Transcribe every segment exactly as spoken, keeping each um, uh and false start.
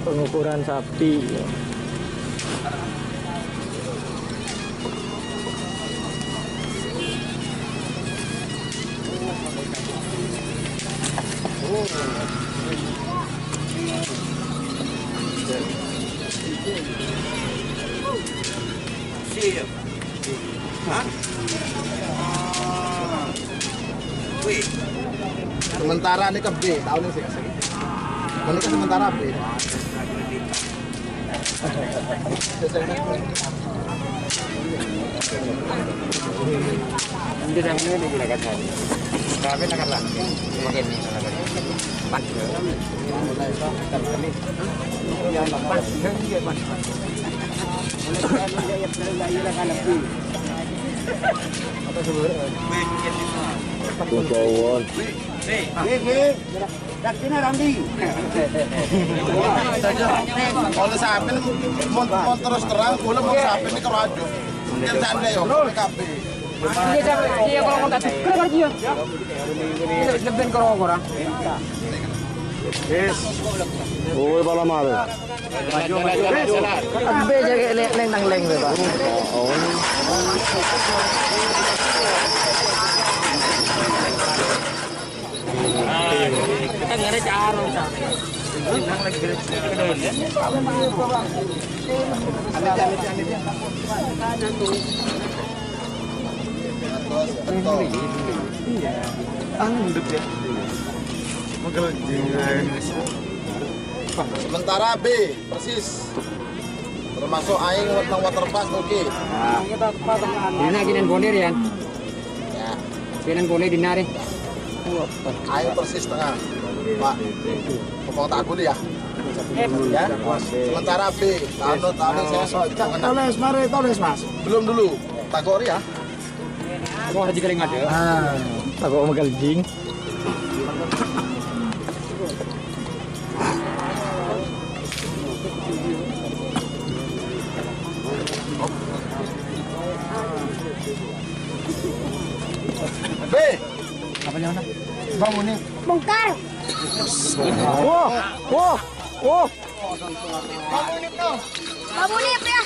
Pengukuran sapi. Sementara ini ke B, tahun ini sih. Ini kan sementara B. Hindi namin yun, hindi na kasali. Sabi na kasali. Makin hindi na kasali. Pas. Pas. Hindi, pas. Kocowon. Olle sampèyan mon, mon terus terang, kaulâ mon sampèyan nèka rajâ. Kerjaan saya, K B. Iya, Cak. Iya, kalau mau tadi. Kenapa dia? Iya, lebih ke rokok, orang. Yes. Oh, pala mare. Be jage ne-, neng nang leng, Pak. Oh. Iya. Anu, ndep ya. Pegel jeng. Sementara B, persis. Termasuk aing weteng waterpass, oke. Nah. Ini gini bondir ya. Ya. Pinang boleh dinari. Aing persis tengah. Pak. Ngomong tak boleh ya. Ya. Sementara B, tanu, tanu saya soal kita kena. Toles, mari, toles, Mas. Belum dulu. Takut ya. Wah, jika ada. Ah, takut sama galjing. Be! Apa yang mana? Bangun nih. Bongkar. Wah, wah, wah. Bangun nih, no. Bangun nih, ya.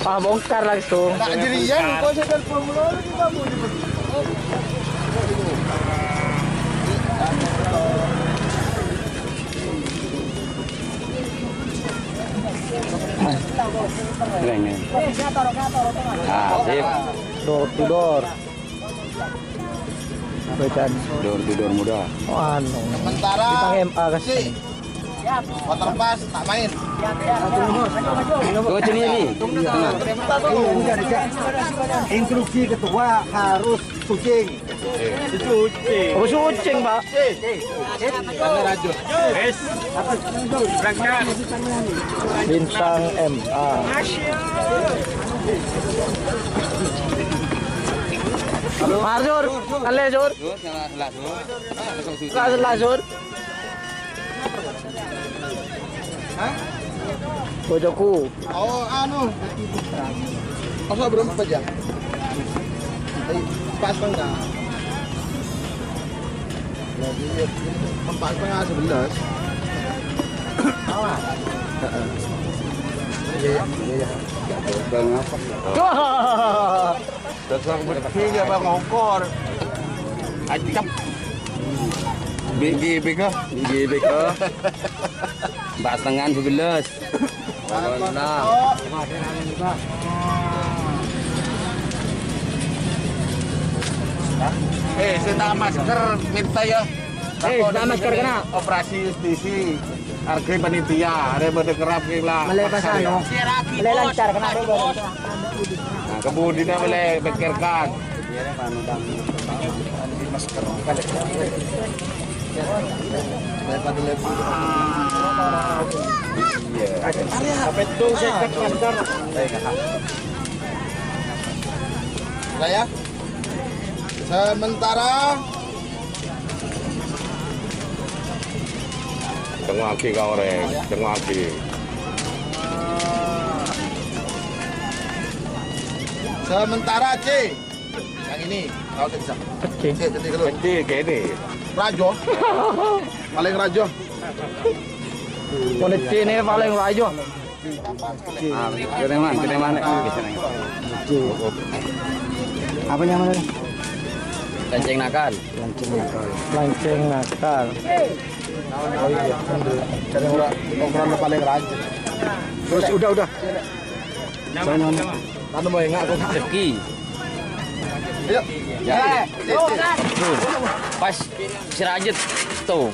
Ah, bongkar langsung. Tak jadian, kok saya telepon mulu, kita mau di. Keren, ya. Ah, sip. Door to door. Bacaan. Door to door muda. Oh, anu. Sementara bintang M A kasih. Waterpass tak main. Coach ini, ini. Tengah. Instruksi ketua harus sucing. Sucing. Oh, sucing, Pak. Karena rajut. Wes. Berangkat. Bintang M A. Mar, Sur. Ale, Sur. Sur, salah, salah, Sur. Salah, salah, Sur. Bojoku. Oh, anu. Masa berempat ya? Eh, empat setengah. Lagi ya, empat setengah sebelas. Awas. Heeh. Iya, iya, iya, iya. Bang apa? Wah. Dasar besi ya, Bang, ngokor. Acep. B G B K. B G B K. Empat setengah sebelas. Nah. Eh, saya tak masker, minta ya. Eh, tak masker kena. Operasi justisi. Arga panitia, arè padâ kerrap ki la. Mele pas anu. Mele lancar, kenapa, Bos? Nah, kemudian mele pikirkan. Iya. Apa itu? Saya lancar. Saya sementara. Cengngagi ka orèng, cengngagi. Sementara C. Yang ini, tahu tidak? Kecil. C, kecil dulu. Kecil, gini. Rajo. Paling rajo. Politik ini paling rajo. Ah, kene mana? Kene mana? Oke. Apa namanya? Lanceng nakal. Lanceng nakal. Lanceng nakal. Oh iya, bener. Jadi udah, ukuran paling raja. Terus udah, udah. Jangan. Anu mau enggak aku. Rezeki. Ayo. Ya. Tuh. Pas si Rajit tuh.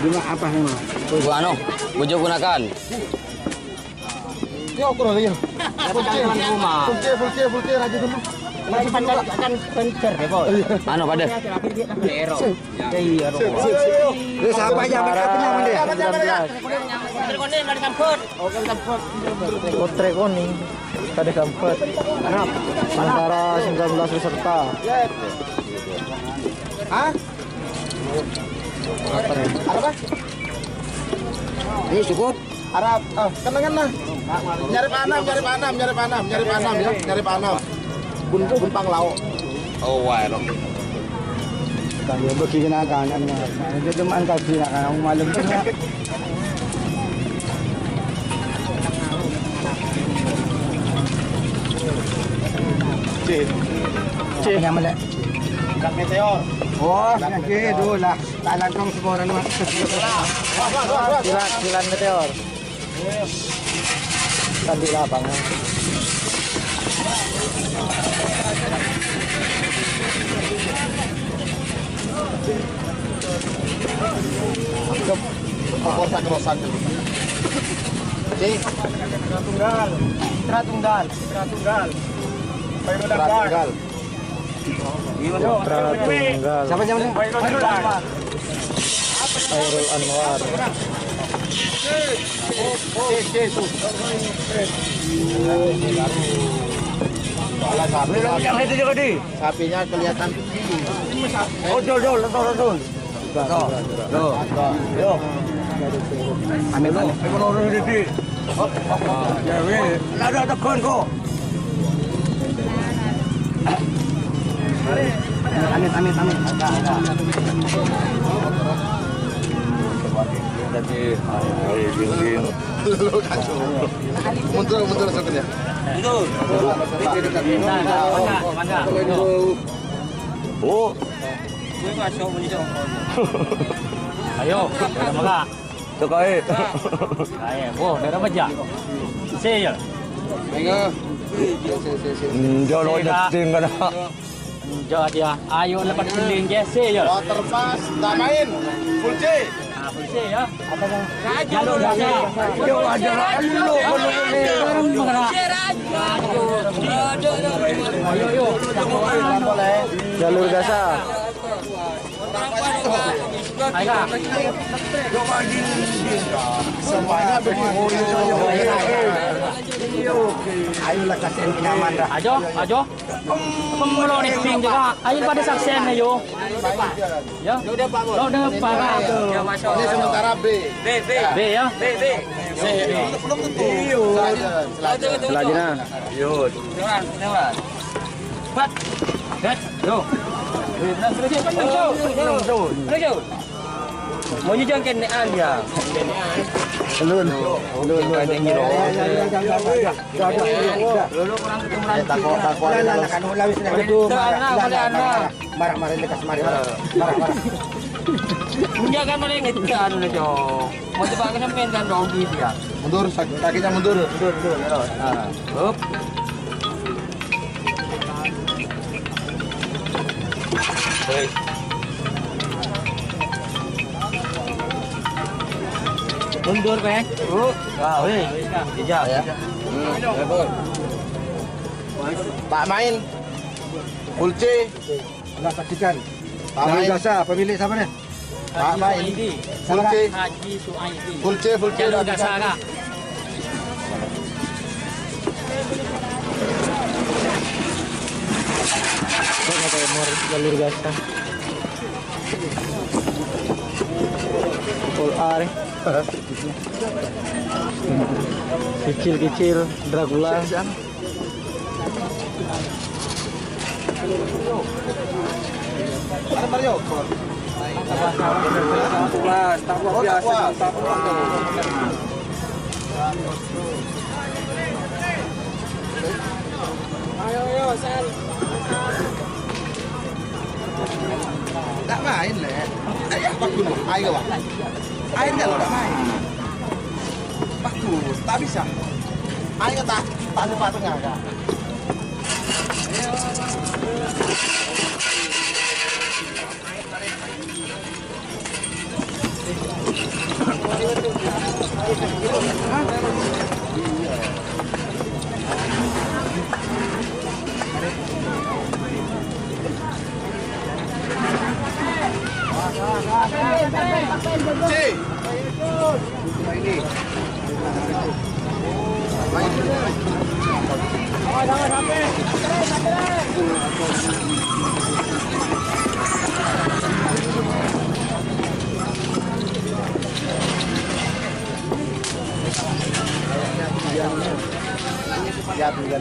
Di ma-, apa nama? Bu anu, bojo ponakan. Ya, ukur aja. Full C, full C, full C, Rajit dulu. Masih panjang kan penter ya, Bos. Anu, pada. Iya, iya, iya. Terus apa aja, apa aja, apa aja? Putri Kuning, Kadek Kampet. Sementara sembilan belas peserta. Hah? Apa? Ini cukup? Arab, ah, kenangan nah. Nyari panam, nyari panam, nyari panam, nyari panam ya, nyari panam. Bun, bun pang lao. Oh, wae, Rocky. Kan ya, bagi kena kan, kan, kan. Itu cuma kasih nak, kan, malem. Cih. Cih. Apa namanya, Lek? Ikan meteor. Oh, lagi dulu lah. Tak langkong semua orang, Mak. Silat, silat meteor. Kan di lapangan. Cangkem. Kotak-kotak. Cik. Tunggal. Putra tunggal. Putra tunggal. Putra tunggal. Putra tunggal. Siapa namanya? Khairul Anwar. Khairul Anwar. Salah sapi. Sapinya kelihatan kecil. Oh, dol, dol, dol, dol. Tuh. Tuh. Yo. Amit, amit. Ekonomi ini. Ya, weh. Lah, ada tekan kok. Amit, amit, amit. Agak, agak. Jadi, ayo, gini, gini. Mundur, mundur sebenarnya. Mundur. Mangga, mangga. Oh. Ayo, mangga. Tokae. Ayo, wo, dara maja. Sè, yâ. Ayo. Sè, sè, sè, sè. Hmm, jolo Sè, Kak. Nyeting kana. Hmm, jolo dia. Ayo, lepas keliling, yâ, sè, yâ. Water pas, tak main. Full C. Ah, full C, yâ. Jalur Gaza. Yo, ada lu, lu, lu, lu. Ayo, yo. Jalur Gaza. Ayo, Kak. Semuanya begitu. Ayo lah, kasih nyaman dah. Ajo, ajo. Pemulung ini juga. Ayo pada saksian, ayo. Ya. Lo udah, Pak. Ini sementara B. B, B. B, ya. B, B. Belum tentu. Iya. Silakan, silakan. Silakan, nah. Yud. Silakan, silakan. Pat. Gat. Yo. Terus, terus, terus, terus, terus. Terus, terus. Mau nyejang kene'an, ya. Lun. Lun, lun. Ada yang nyerong. Lulu kurang ketemu lagi. Tako, tako. Marah, marah, marah, marah. Marah, marah, marah. Punya kan paling itu anu, Cok. Mau coba ke sampean kan dong gitu ya. Mundur, sak-, kakinya mundur. Mundur, mundur, terus. Nah, up. Mundur, Pak. Bu. Wah, weh. Ijab. Ya. Hmm, ya, Bu. Pak main. Full C. Lah, saksikan. Pak main. Biasa, pemilik siapa nih? Pak main. Full C. Haji Suaidi. Full C, full C. Jalur Gaza, Kak. Kok nggak tahu nomor jalur Gaza? Are. Kecil-kecil, Dracula. Ayo, ayo, Sel. Ta' maèn, Lè'. Ayo, bagus, Bang. Ayo, Bang. Ayo, ta' maèn. Bagus, ta' bisa. Ayo, ta', ta' lupa tengah, Kak. Ya, tinggal.